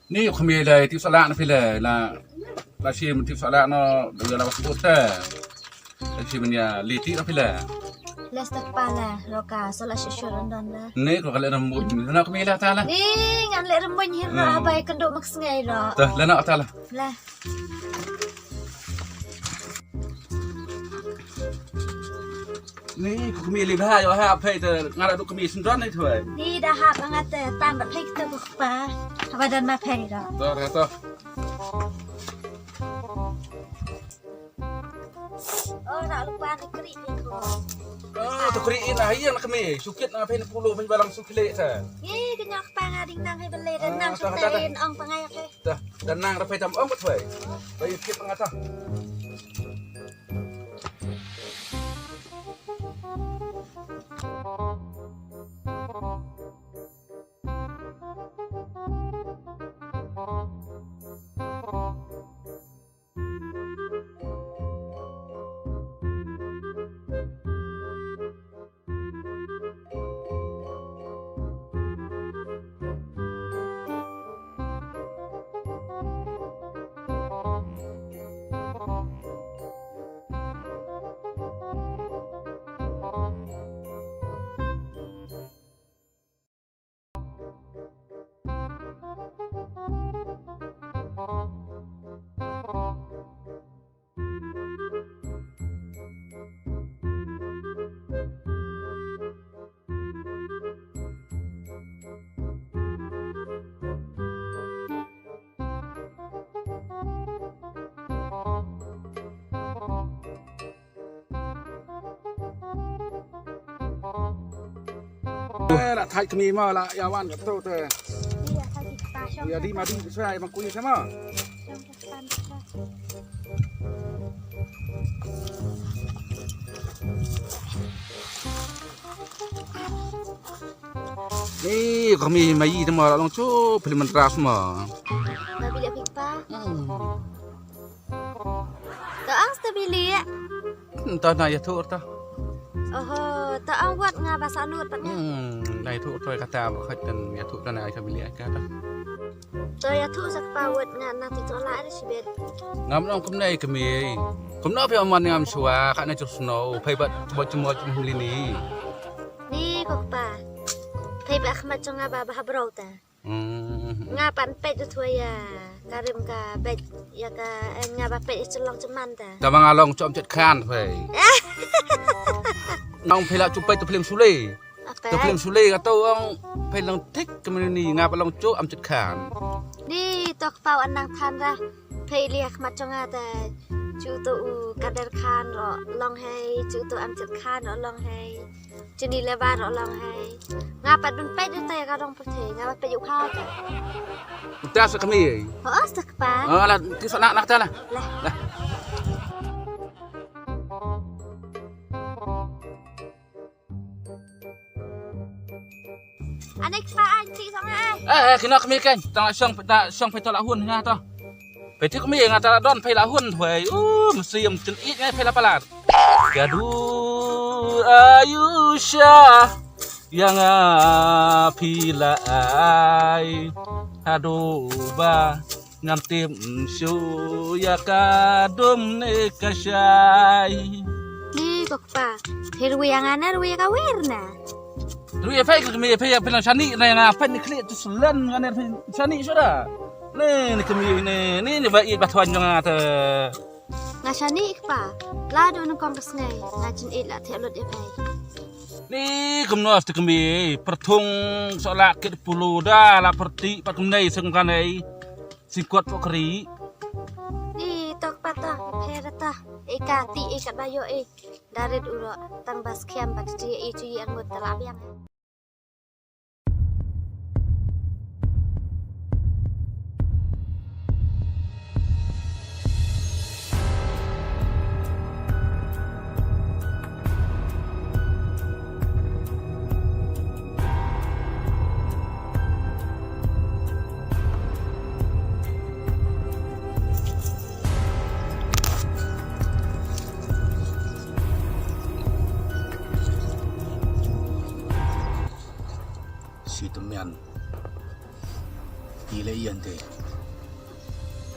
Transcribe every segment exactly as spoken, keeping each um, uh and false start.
Ni khmih, la tip sala na phi la, la, la shim tip sala no, la ba sbut te. La shim nia li tip na phi la. La step pa la, roka, so la shishur don la. Ni ko ka le ram muin, na khmih la ta la. Ni ngan le ram muin hir na. Hmm. Abai kanduk mak sngai ro. Ta la na ta la. La. Ni ko khmih li ba yo ha phai te, nga la duk khmih sendon ni thoi. Ni da ha ba nga te tam ba phai te ko pa. Haba dan ma phai da. To, to. Oh, nak lupa ni kri ni ko. Oh, to kri ina iya na khmih. Sukit na phai ni pulu phai balang sukile ta. Ni kenyok pa nga ding nang hai bele dan nang sukit ong pangai phai. Dah, dan nang rapai tam ong betul. Baik, kita ngata. Eh, la thait khmih ma la ïa wan ka to te. Ïa di ma di sa ma kui sa ma. Ni khmih ma yi te ma la long chu pili mandras ma. Ma bi le pik pa. Hmm. To ang sta bili. Hmm, to na ïathuh to. Oho, to ang wat nga ba sa nud pat nga. Hmm, na ïathuh to kata ba khat kan ïathuh to na ïa bili kata. To ïathuh sa kpa wat nga na ti to la ada sibet. Ngam nong kumne khmih. Kumno phi man ngam shuwa ka na chur snow, phi bat bat chmot chmot lini. Ni ko kpa. Phi ba khmat chong nga ba ba ha bro ta. Hmm. Nga pan pet tu thwa ïa ka rim ka bet ïa ka, eh, nga ba pet ïa chelong cheman ta. Ka ma nga long chom chet khan phai. Nong phai la chu pet tu phlim sule. Apa? Tu phlim sule ka to ong phai long thik ka menu ni nga ba long chu am chet khan. Ni tok pau anang than ra. Phai li ha khmat chong nga ta chu to u Kader Khan ro long hei, chu to am chet khan ro long hei. Chini le ba ro long hei. Nga pat dun peit dun tai ka rong pyrthei, nga pat peit u kha ta. Uta sa khmih. Ho, sa kpa. Oh, la, ti sa nak nak ta la. La. La. Anek pa an ti sa nga ai. Eh, eh, kino khmih kan. Tang shong, ta shong peit to la hun nga to. Peit ti khmih nga ta la don peit la hun hoi. Uh, mesti am chen it ngai peit la palat. Ka du ayu sha ïa nga phi la ai. Haduh ba ngam tip shuh ïa ka dum ne ka shai. Ni ko kpa, phi rui ïa nga ne rui ïa ka wir na. Rui ïa phi ka mi phi ïa phi la shani na ïa nga phi ni khlieh tu selen nga ne phi shani shuh da. Ni ni ka mi ni ni ni ba it ba thwan jong nga te. Nga shani kpa, la du nyngkong ka sngi, nga jin ïeit la thiah lut ïa phi. Ni kumno sti kmie, pyrthung soh la kit pulu da la pyrthih pat kumne seng kanei. Singkot pok kri. Ni tok pat ta, pher ta, e ka ti e ka ba ïoh e. Da rit u ro, tang ba skhem ba ti e ti e angut ta la biang. Shi tymmen. Ki leh ïa te.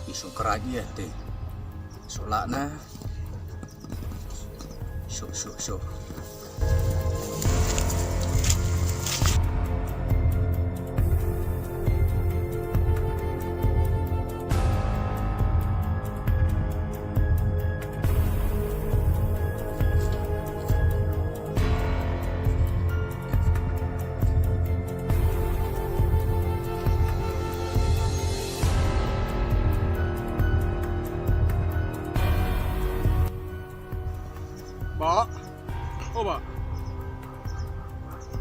Ki shu krai ïa te. Shu lah na. Shu, shu, shu. Bah. Oh, bah.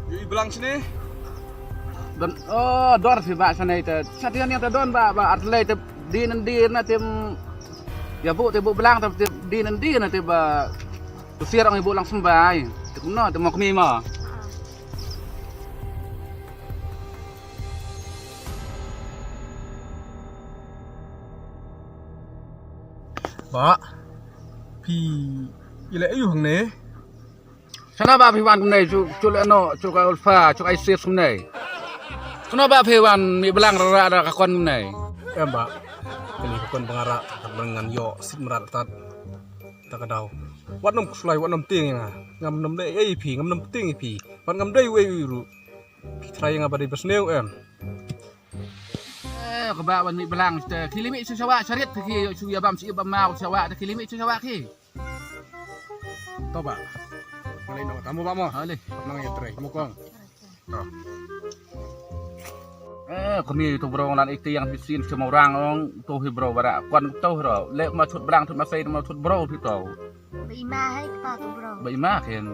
Ïoh i blang shane. Don, oh, dor phi bah shane te. Shati ne te don bah, bah, ar tlei te din din na tim. Ïa buh te buh blang te din din na te bah. Tu siar ong i buh lang symbai. Te kumno te mo kmie mo. Bah, phi i leh aiu hangne? Shano ba phi wan kumne, shu, shu leh noh, shu ka Ulfa, shu ka Isis kumne? Shano ba phi wan mih blang rara da ka kon kumne? Em bah, kane ka kon ba nga rah, ka ban ngan ïoh sit mrad tad. Ta ka daw. Wat nym khuslai, wat nym tieng ïa nga. Ngam nym leh ei ei phi, ngam nym tieng ïa phi. Wat ngam dei uei uei ruh. Phi tharai ïa nga ba dei ba sniew em. Eh, kaba wan mih blang te. Ki leh mih sha sawah sharit ki, shu ïa bam shi bam mau sawah te ki leh mih sha sawah ki. To bah. Nga leit noh, tamo bah mo. Ha leh. Nang ïa trei mo kong. To. Eh, kmie to bro, ngan ïa tieng bisin sha Mawrang ong to hi bro, bara kon to hi bro. Leh ma thut blang thut masai ma thut bro hi to. Ba i ma hai kpa to bro. Ba i ma ken.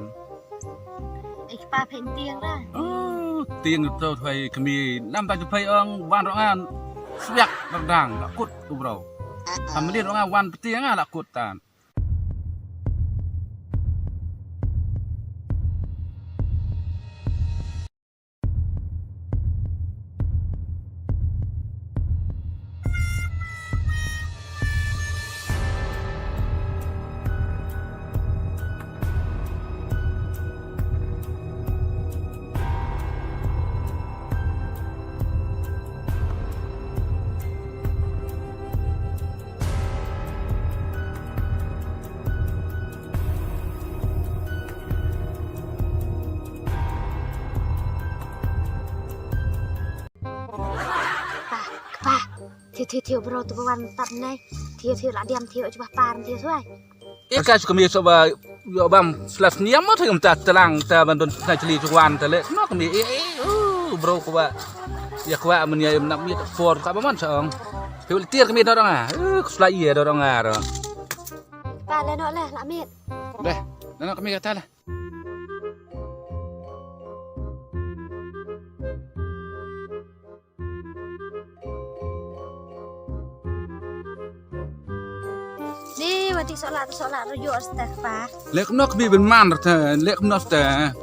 Ai kpa phi tieng ra. Oh, tieng to thwai kmie. Nam ta ju phai ong wan rong an. Swiak dang dang la kut to bro. Hamlin rong an wan tieng la kut tan. Pa, pa. Thiu, thiu, thiu, bro, tu ba wan tap nai. Thiu, thiu, la diam, thiu, cuba par, thiu, suai. Ika shu kmie shu ba, ïoh bam slas niam mo, thiu, ta telang, ta ban don, na chili, cuba wan, ta le. No kmie, eh, eh, uh, bro, kuba. Ïa kuba, men ïa, em, nak miet, por, kuba, man, sa ong. Thiu, tiar kmie, dorong, ah. Uh, kusla, iya, dorong, ah, ro. Pa, le, no, le, la miet. Deh, no, no, kmie, kata, le. Ni, wati solat, solat, rujuk, stek, pa. Lek nok bi ben man, rta, lek nok, stek.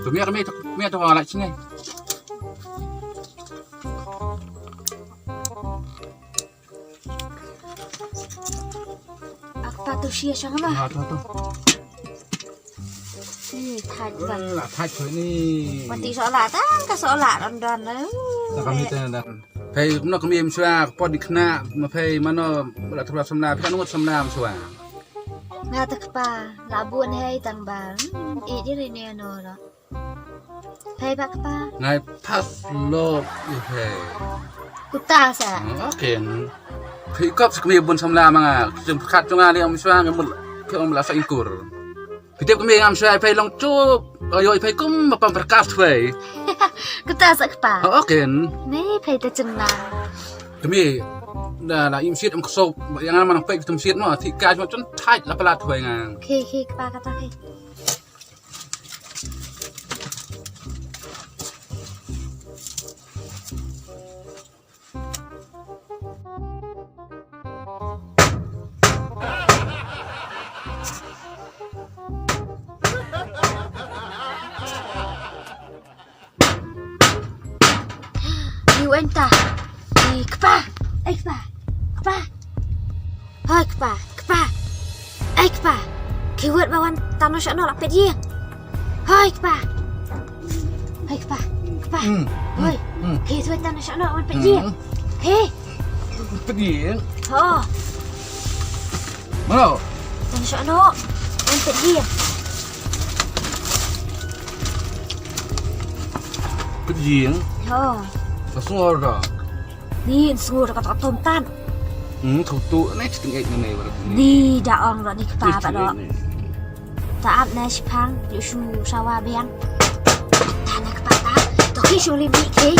Tu mia kami tu, mia tu wala sini. Ak patu sia siang ma. Ah, tu tu. Eh, thait ban. Eh, la thait tu ni. Pati solat, ah, ka solat don don. Tak kami tu dah. Phei kumno kmie mynshuwa, ka por dei khynnah, ma phei mano, la tyrwa samla, phei ngut samla mynshuwa. Nga ta kpa, la bun hei tang ba. Hmm, i ji ri ne no ro. Phei ba kpa. Ngai pas lo i phei. Kuta sa. Hmm, okay. Phei kop sa kmie bun samla ma nga. Sim khat jong nga liang mynshuwa ngai mul. Phei ong la sa ingkur. Phi tip kmie ngam shai phei long chup. Ayo phei kum ma pam perkas phei. Kuta sa kpa. Oh, okay. Ni phei ta chim na. Kmie. Da la im sit am ksop. Yang ngam nang phei tum sit ma. Thi ka ma chun thait la palat phei ngang. Khi khi kpa kata khi. Ai kpa. Kpa. Hoi kpa. Kpa. Ai kpa. Ki wad ba wan tano shano la pet ïing. Hoi kpa. Hoi kpa. Kpa. Hmm. Hoi. Hmm. Ki wad tano shano wan pet ïing. Hmm. He. Pet ïing. Ho. Mano? Tano shano wan pet ïing. Pet ïing. Ho. Ka sngor da. Ni sngor ka ta tom tan. Hmm, tu tu ne chiting ek ne ne. Ni da ong ro ni kpa ta do. Ta ap ne shipang yu shu sawa biang. Ta ne kpa ta. To ki shu lim ni ki.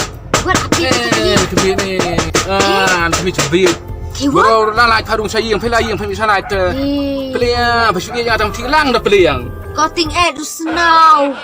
Buat api. Eh, kami ni. Ah, kami cebi. Ki buat. Bro, la la pharung sa ïing, pela ïing, pela sa na te. Ni. Pela, pela ïing, atang tilang da pela ïing. Ko ting eh du snow.